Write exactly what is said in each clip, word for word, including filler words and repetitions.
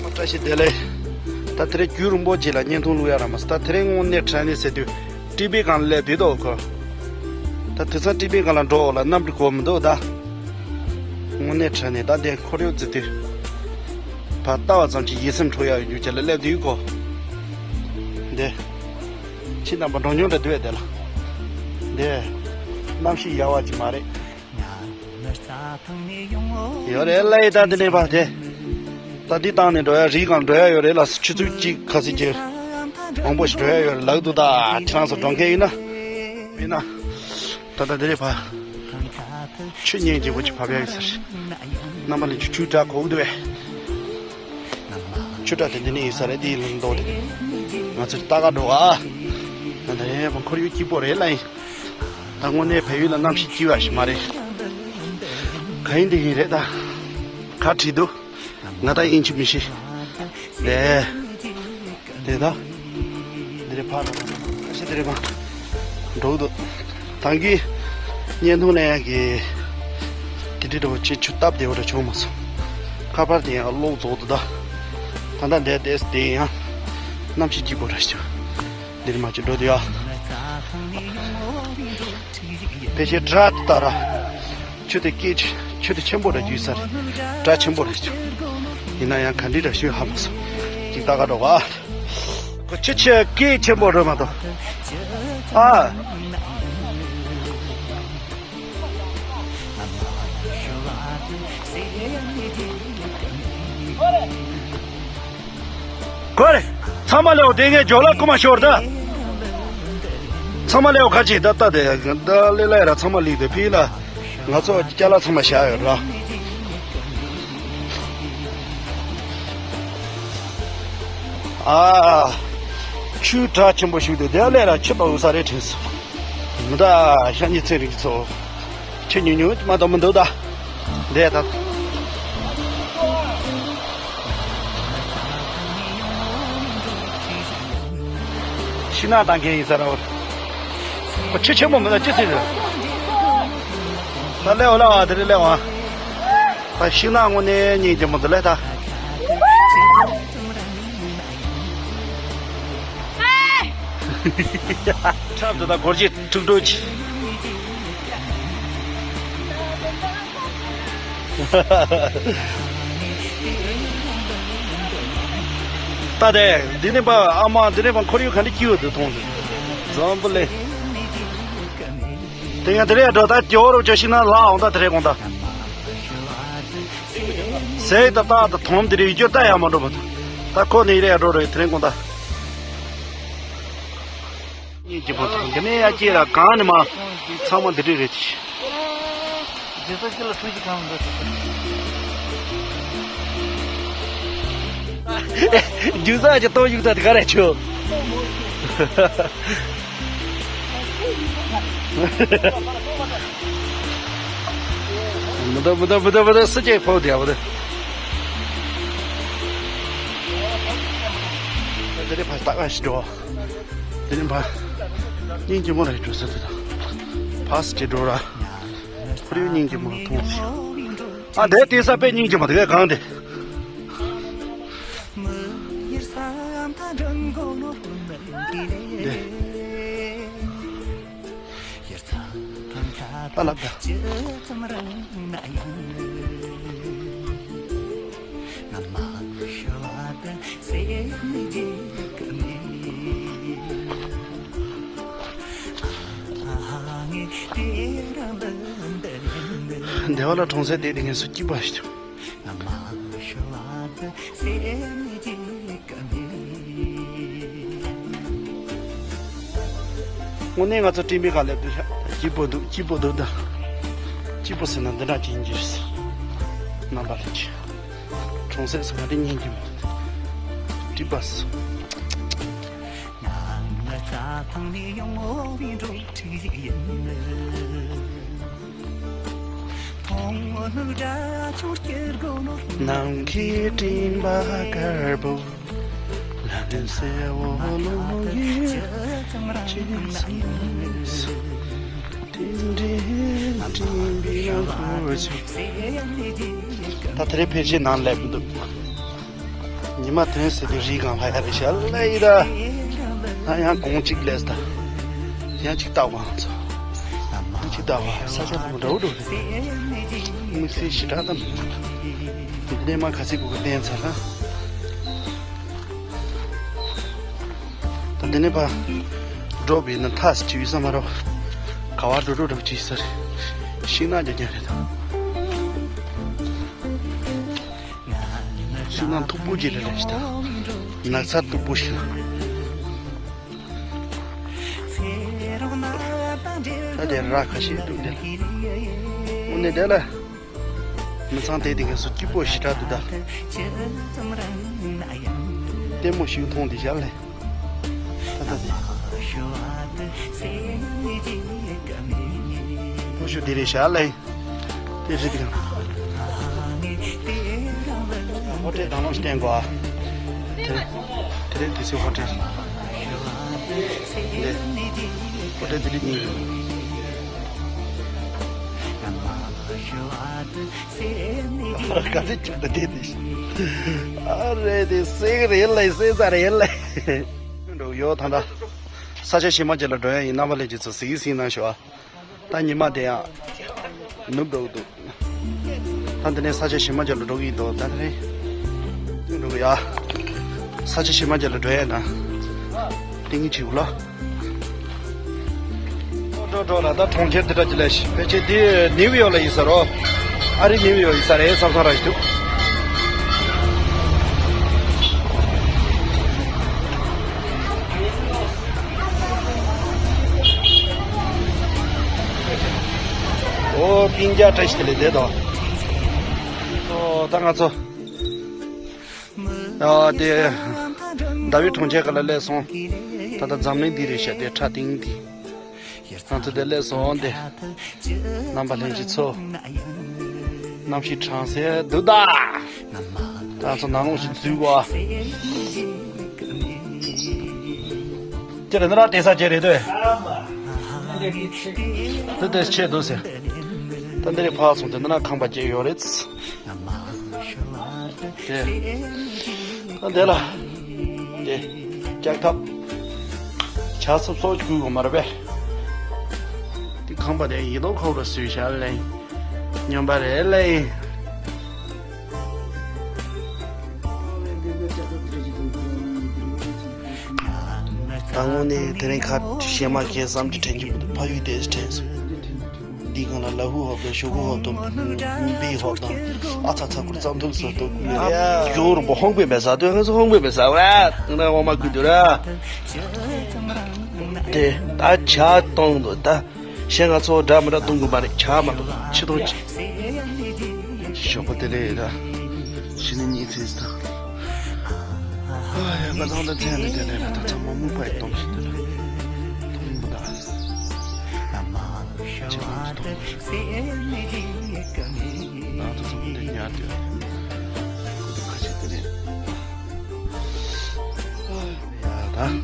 བཀྲ་ཤིས་བདེ་ལེགས། ད་དེ་རིང་རྒྱུན་རིང་པོ་ཅིག་ལ་བརྙན་ཐུང་བླུག་ཡ་རག་མ་སོང་། ད་དེ་རིང་དངོས་གནས་དྲང་གནས་ཟེར་དུས་ཊི་བི་སྒང་ལ་སླེབས་བསྡད་འདུག་གོ། ད་དེང་སང་ཊི་བི་སྒང་ལ་འགྲོ་འོག་ལ་གནམ་གྲུ་གོ་མི་འདུག་ད། དངོས་གནས་དྲང་གནས་ད་འདི་ཁོར་ཡུག་ཟེར་དུས་ཕར་ལྟ་བ་ཙམ་གྱིས་ཡིད་སེམས་འཕྲོག་ཡ་ཡོད་རྒྱུ་ཅིག་ལ་སླེབས་བསྡད་ཡོད་གོ། འདི་ཁྱེད་རྣམ་པ་འགྲོ་མྱོང་འདྲ་འདུག་བས་དེ་ལ། འདི་གནམ་གཤིས་ཡག་པ་ཅིག་མ་རེད། ཡོད་རེད་ལ་ཡི་ད་འདི་ནས་ཕར་དེ། ད་འདི་བཏང་ནས་འགྲོ་ཡ་རི་སྒང་འགྲོ་ཡ་ཡོད་རེད་ལ། ཆུ་ཚོད་གཅིག་ཁ་ཚིག་ཅིག་མང་པོ་ཞིག་འགྲོ་ཡ་ཡོད་རེད་ལབ་འདུག་ད་ཁྱེད་རང་ཚོ་འགྲོ་མཁན་ཡིན་ན། ཡིན་ན། ད་ལྟ་འདི་ནས་ཕར། ཆུ་སྙིང་རྗེ་པོ་ཅིག་བབས་ཡ་ཡོད་ས་རེད། རྣམ་པ་ལ་ཆུ་ཆུ་སྒྲ་གོ་གི་འདུག་བས། ཆུ་སྒྲ་དེ་འདི་ནས་ཡིན་ས་རེད། འདི་ཡི་ལུང་མདོ་དེ། ང་ཚོ་ལྟ་ག་འགྲོ་ཨ། ད་ལྟ་ཡས་པ་ཁོར་ཡུག་སྐྱིད་པོ་རེད་ལ་ཡིན། ད་དངོས་གནས་བལ་ཡུལ་ལ་གནམ་གཤིས་སྐྱིད་པ་ཞིག་མ་རེད། ག་ཡིན་འདི་ཡིན་རེད་ད། ག་བྲིས་འདུག་ང་ད་དབྱིན་ཇི་མི་ཤེས། དེ། དེ་ད། འདི་རེད་ཕར་ལ། ཨ་ཤ་འདི་རེད་ཕར། འགྲོ་གི་འདུག་ད་གིན་བརྙན་ཐུང་ལེན་ཡག་གི་དེ་འདྲ་འདྲ་བོ་ཅིག་ཆུ་སྟབས་བདེ་བོ་འདྲ་བྱུང་མ་སོང་། ཁ་པར་དེ་ཡང་གློག་རྫོགས་འདུག་ད། ད་ལྟ་འདིར་བསྡད་དེ་ཡང་གནམ་གཤིས་སྐྱིད་པོ་འདྲ་ཞིག་བྱུང་། འདིར་མ་ཅིག་འགྲོ་དུས་ཡ། ཕལ་ཆེར་སྒྲ་དེ་ལྟར། ཆུ་དེ་སྐད་ཆུ་དེ་ཆེན་པོ་རེད་རྒྱུས་ས་རེད། སྒྲ་ཆེན་པོ་རེད་ཆུ། ཡིན་ན་ཡང་ག་འདྲི་འདྲ་ཞུ་ཧ་མ་སོང་། ཅིག་ལྟ་ག་འགྲོ་ག་ཁོ་ཆུ་ཆེ་སྐད་ཆེན་པོ་རེད་མ་གཏོགས། ཨ། གོ་རེ། ཚང་མ་ལེའོ་དེ་ངས་ཇོ་ལ་ཀུ་མ་ཤོར་ད། ཚང་མ་ལེའོ་ཁ་ཅིག་ད་ལྟ་དེ་ད་ལེ་ལ་ཡ་ར་ཚང་མ་ལིག་དེ་ཕི་ལ། ང་ཚོ་ཅ་ལག་ཚང་མ་བཞག་ཡོད་ར། ཨ། ཆུ་གྲགས་ཆེན་པོ་ཞིག་འདུག་དེ་ལས་ར་ཆུ་དོག་ས་རེད་དྲན་སོང་། མི་ད་ཤ་ཉེ་ཚན་རིག་ཚོ། ཆུ་ཉུང་ཉུང་མ་གཏོགས་མི་འདུག་ད། འདས་ད། ཤིང་ནགས་བཏང་མཁན་ཡིན་ས་ར་བ། ཁོ་ཆུ་ཆེན་པོ་མི་ལ་ཅི་ཟེར་རེད། ད་སླེབས་འོ་ལ་བ་དེ་རེད་སླེབས་འོང་། ད་ཤིང་ནགས་དངོས་གནས་སྙིང་རྗེ་མོ་འདུག་ལེ་ད། འཁྲབ་དེ་ད་སྒོར་གཞས་འཁྲུག་འཁྲུག་ཅིག་ད་དེ་འདི་ནས་པ་ཨ་མ་འདི་ནས་པ་ཁོར་ཡུག་ག་འདྲ་སྐྱིད་པོ་འདུག་མཐོང་དུས་འཛམ་བུ་གླིང་། དེ་ཡང་དེ་རེད་འགྲོ་ད་སྐྱོ་རུ་བཅོ་ཤིག་ན་ལ་འོང་ད་དེ་རེད་དགོང་ད། ཟས་ད་ད་ད་དོམ་དེ་རེད་སྐྱོ་ད་ཡང་མ་འགྲོ་བ་ད་ཁོ་ནི་རེད་འགྲོ་རེད་དེ་རེད་དགོང་ད། སྙིང་རྗེ་པོ་དང་འདི་ནས་ཡ་སྐྱེས་ལ་གང་ནི་མ། ཚང་མ་འདི་འདྲས་རེད། རྗེས་སུ་ཁྱེད་ལ་ཐུགས་རྗེ་གང་འདུག་རྒྱུ་ཟ་གི་ཏོ་ཡུག་ད་དེ་ག་རེ་ཆོ། མི་འདུག་མི་འདུག་མི་འདུག་མི་འདུག་སུ་སྐྱེས་ཕོ་དེ་ཡ་མི་འདུག་དེ་ནས་ཕར་ལྟ་ག་ཞིག་འགྲོ། དེ་ནས་ཕར། སྙིང་རྗེ་མོ་རེད་འགྲོ་ས་དེ་དང་། ཕར་སྐྱེ་འགྲོ་ར། ཁོར་ཡུག་སྙིང་རྗེ་མོ་མཐོང་ཞིག་ཨ་འདས་དེ་ས་དཔེ་སྙིང་རྗེ་མོ་དེ་གས་གང་དེ། འདས། ཨ་ལབ་ད། སྡེ་བ་ལ་གྲོང་གསེབ་དེ་དེ་ངེས་སུ་སྐྱིད་པ་ཞིག་དངོས་གནས་ང་ཚོ་སྤྲིན་པའི་སྒང་སླེབས་དུས་ཤག་སྐྱིད་པོ་འདུག་སྐྱིད་པོ་འདུག་ད། སྐྱིད་པོ་ཟེར་ན་འདི་འདྲ་ཅིག་ཡིན་གྱི་རེད། རྣམ་པ་ལྷན་རྒྱས། གྲོང་གསེབ་སུ་ག་འདྲ་སྙིང་རྗེ་མོ་འདུག་སྐྱིད་པ་སོ། ནམ་མཁའི་སྤྲིན་པ་དཀར་པོ། ལ་ལུ་སེར་བོ་ལོ་ཡི་ཅི་ཙམ་རང་ན་ཡང་། ད་དེ་རིང་ཕལ་ཆེར་ནང་སླེབས་མི་འདུག་ཉི་མ་དོན་ཟེར་དུས་རིའི་སྒང་ལ་ཡ་རེད་ཤག་ལ་ཡི་ད། ད་ཡང་གོང་གཅིག་སླེབས་ད། ཡང་གཅིག་བལྟ་བ་ང་ཚོ། ཡང་གཅིག་བལྟ་བ་ས་ཆ་ཁོ་འདྲ་བོ་འགྲོ་རེད། དམིགས་བསལ་ཞེ་དྲག་ད་མི་འདུག་འདི་ནས་མ་ག་ཚོད་གོ་གི་བསྟན་ཚར་ལ། ད་འདི་ནས་ཕར་འགྲོ་བས་ན་ཐག་ཅིག་ཡོད་ས་མ་རེད། ག་བ་འགྲོ་འགྲོ་འགྲོ་ཅིག་ས་རེད། ཤིང་ནགས་རྒྱག་རྒྱག་རེད་ད། ཤིང་ནགས་མཐུག་པོ་ཅིག་རེད་རེད་ཤག་ད། ནགས་ཚལ་སྟུག་པོ་ཞིག་ལ། ད་དེ་ར་ཁ་ཤས་འདུག་དེ་ལ། དངོས་གནས་དེ་ལ། མི་ཚང་དེ་དེ་ག་སུ་སྐྱིད་པོ་ཞེ་དྲག་འདུག་ད། ལྟད་མོ་ཞིག་མཐོང་དེ་ཞག་ལས། ད་ད་དེ། ཕོ་ཤུ་དེ་རེད་ཞག་ལས། དེ་རེད་དེ། ཧོ་ཊེལ་དང་ལོག་བསྟན་གོ་ཨ། དེ་རེད་དེ་རེད་དེ་ཚོའི་ཧོ་ཊེལ། འདི། ཧོ་ཊེལ་དེ་རེད་གཉིས་ཡོད། ག་ཚོད་ཅིག་ད་བསྡད་དེ། ཨ་རེད་དེ་སེང་རེད་ལེ་སེང་ས་རེད་ལེ། འགྲོ་ཡོད་ད་ད། ས་ཆ་གཞན་མ་ཅིག་ལ་འགྲོ་ཡ་ཡིན། རྣམ་པ་ལྷན་རྒྱས་ཚོ་གཟིགས་གཟིགས་གནང་ཤོག་ཨ། ད་ཉི་མ་དེ་ཡང་ནུབ་འགྲོ་གི་འདུག་ད་འདི་ནས་ས་ཆ་གཞན་མ་ཅིག་ལ་འགྲོ་གི་ཡིན་འདུག་ད་དེ་རིང་འགྲོ་གི་ཡ། ས་ཆ་གཞན་མ་ཅིག་ལ་འགྲོ་ཡ་ན། ཏིང་ངེ་འཛིན་ལ། འགྲོ་འགྲོ་ལ་ད་གྲོང་ཁྱེར་འདི་འདྲ་ཅིག་ལ་ཕལ་ཆེར་འདི་ནིའུ་ཡོག་ལ་ཡིན་ས་རོ། ཨ་རི་ནིའུ་ཡོག་ཡིན་ས་རེད་བསམ་བསམ་ར་ཞིག་འདུག་ཨོ་སྤུན་ཀྱག་བཀྲ་ཤིས་བདེ་ལེགས་བསྡད་དོ། ཨོ་ད་ང་ཚོ། ཨ་དེ། ཟླ་བའི་གྲོང་ཁྱེར་ཁ་ལ་སླེབས་སོང་། ད་ལྟ་འཛམ་གླིང་འདི་རེད་ཤག་དེ་ཁྲ་ཏིང་འདི། ང་ཚོ་དེ་སླེབས་སོང་དེ། རྣམ་པ་ལྷན་རྒྱས་ཚོ། གནམ་གཤིས་གྲང་སེ་འདུག་ད། ད་ང་ཚོ་ནང་ལོགས་ཤིག་འཛུལ་བ། ཅི་རེད་ན་ར་དེ་ས་ཅི་རེད་དོ། དེ་དེ་ཆེ་འདུག་ཟེར། ད་འདི་རེད་ཕར་སོང་དེ་ན་ཁང་པ་སྐྱེས་ཡོད་རེད། དེ། ད་དེ་ལ། དེ། ལྕགས་ཐབ། ཇ་སོབ་སོབ་བསྐུལ་དགོས་མ་རེད་པས། དེ་ཁང་པ་དེ་ཡིད་དོ་ཁོག་ཏུ་བཟོས་བཞག་ལེ། སྨྱོན་པ་རེད་ལེ། ད་དངོས་གནས་དེ་རིང་ཁ་ཞེ་མ་ཁའི་བསམ་གྱི་དྲན་གྱི་མི་འདུག་ཕ་ཡུལ་དེ་དྲན་སོང་། འདི་གང་ལ་ལ་ཧུ་ཧོབ་དང་ཤོ་གུ་ཧོབ་དང་བི་ཧོབ་དང་ཨ་ཚ་ཚ་ཁུར་ཙམ་ཐུག་སོ་ཏོ་ཀུ་ལེ་ཡ་ཡོ་རུ་པོ་ཧོང་པེ་མེ་ས་ཏོ་ཧང་སོ་ཧོང་པེ་མེ་ས་ཝ་ང་ཧོ་མ་ཀུ་དུ་ར། དེ་ད་ཇ་གཏོང་དོ་ད་ཤེ་ང་ཚོ་འདྲ་མི་འདྲ་གཏོང་དགོས་མ་རེད་ཇ་མ་གཏོང་ཆི་གཏོང་ཆི། ཞོགས་པ་དེ་ལས་ད་ཤི་ནི་གཉིད་ཚེས་ད། ཨ་ཡ་ང་ཚང་ད་ཚན་ནི་དེ་ལས་ད་ད་ཚང་མ་མུ་པའི་གཏོང་ཞིག་དེ་ལ་གཏོང་མི་ད། ཆི་གཏོང་ཆི་གཏོང་། ང་ཚོ་ཚང་མ་འདི་ཉར་དུས་ཁ་ཆེ་དེ་རེད། ཡ་ད།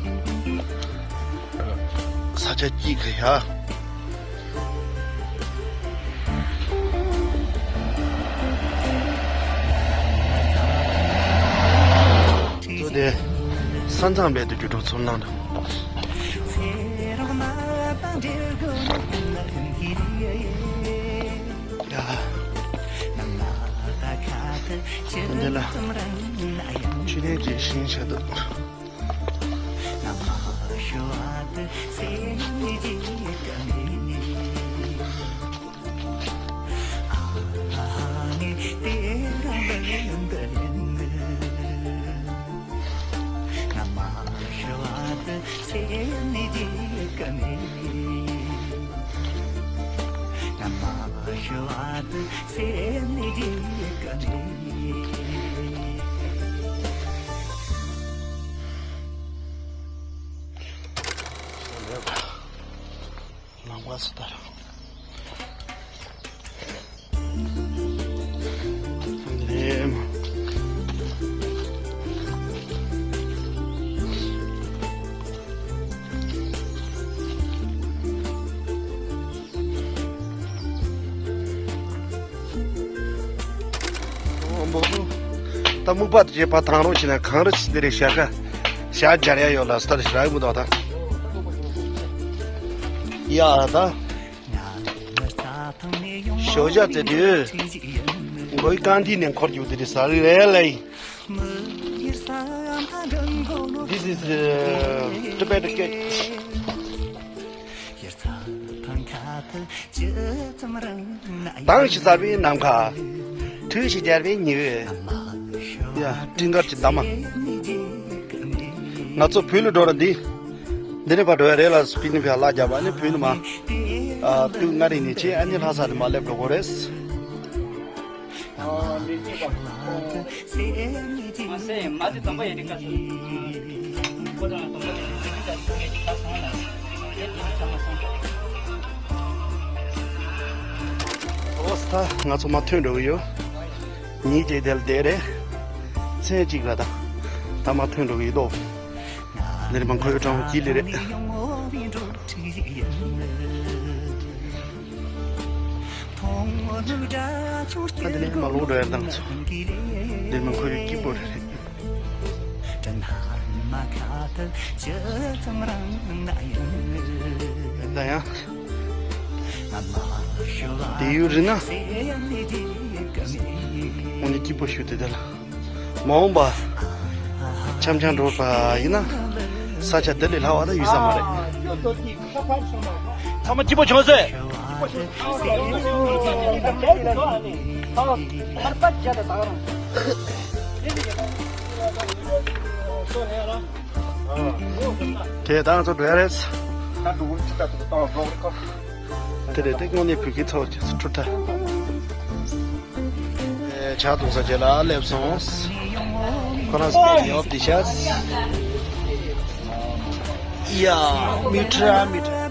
ས་ཆ་སྐྱིད་གི་ཡ། ཚོ་དེ་ས་མཚམས་སྦད་དུ་རྒྱུ་གྲོགས་ཚོར་སྣང་དང་། ཡ། འདི་ལ་ཆུ་ལེན་གྱི་ཤིང་ཆ་འདུག་ལམ་ཁ་སུ་ལྟར། ལེམ། ད་སྨུག་པ་དེ་ཕར་ཐང་རོགས་བྱས་ན་གངས་རི་ཆེ་དེ་རེད། ཞལ་ཁ་ཞལ་སྦྱར་ཡ་ཡོད་ལ་སྟར་ཞིག་རག་མི་འདུག་ད། ཡ་ད། ཞོགས་ཇ་རྩེ་དུས་མགོའི་རྐང་མཐིལ་ནས་འཁོར་རྒྱུག་དེ་རེད་ཟ་རི་རེད་ལེ། This is uh, Tibet gate. དྭངས་ཤིང་གསལ་བའི་ནམ་མཁའ། དྲོད་ཤིང་རྒྱས་པའི་ཉི་འོད། ཡ། སྤྲིན་དཀར་གྱི་འདབ་མ། ང་ཚོ་བོད་ལ་འགྲོ་ར་འདི། འདི་ནས་ཕར་འགྲོ་ཡ་རེད་ལ། སྤི་ནི་ཕར་ལ་རྒྱབ་པ་ནི་བོད་ནི་མ། ཨ་སྟོད་མངའ་རིས་ནས་ཆེ་ཨ་ནི་ལྷ་ས་ནས་མར་སླེབས་འགྲོ་དགོས་རེད། ཨོ་ད་ང་ཚོ་མར་ཐོན་འགྲོ་གི་ཡོད། ཉིན་གཅིག་དེ་ལ་བསྡད་རེད། མཚན་གཅིག་ལ་ད་ད་མར་ཐོན་འགྲོ་གི་ཡོད་དོ། འདིར་མ་འཁོར་བའི་གྲོང་ཁྱེར་ལས་རེད། ད་དེ་ནས་མར་ལོག་འགྲོ་ཡ་དང་ཚོ། འདིར་མ་འཁོར་བའི་སྐྱིད་པོ་རེད། ད་ཡང་དེ་ཡུལ་རི་ན་འོ་ནི་སྐྱིད་པོ་ཞུ་དེ་དེ་ལ། མ་འོངས་པ་འཆམ་འཆམ་འགྲོ་བ་ཡིན་ན་ས་ཆ་འདི་ལས་ལྷག་པ་ད་ཡོད་ས་མ་རེད། ཚང་མ་སྐྱིད་པོ་བྱུང་ཟེར། དེ་དང་ཚོ་འགྲོ་ཡ་རེད། དེ་རེད་དེ་དངོས་གནས་བོད་སྐད་ཚོགས་ཀྱི་སུ་ཁྲུ་ཁྲ། ཇ་འཐུང་ས་ཅིག་ལ་སླེབས་སོང་། ཁོ་རང་སུ་ཡོད་དེ་ཤ། ཡ། མི་ཁྲ་མི་ཁྲ།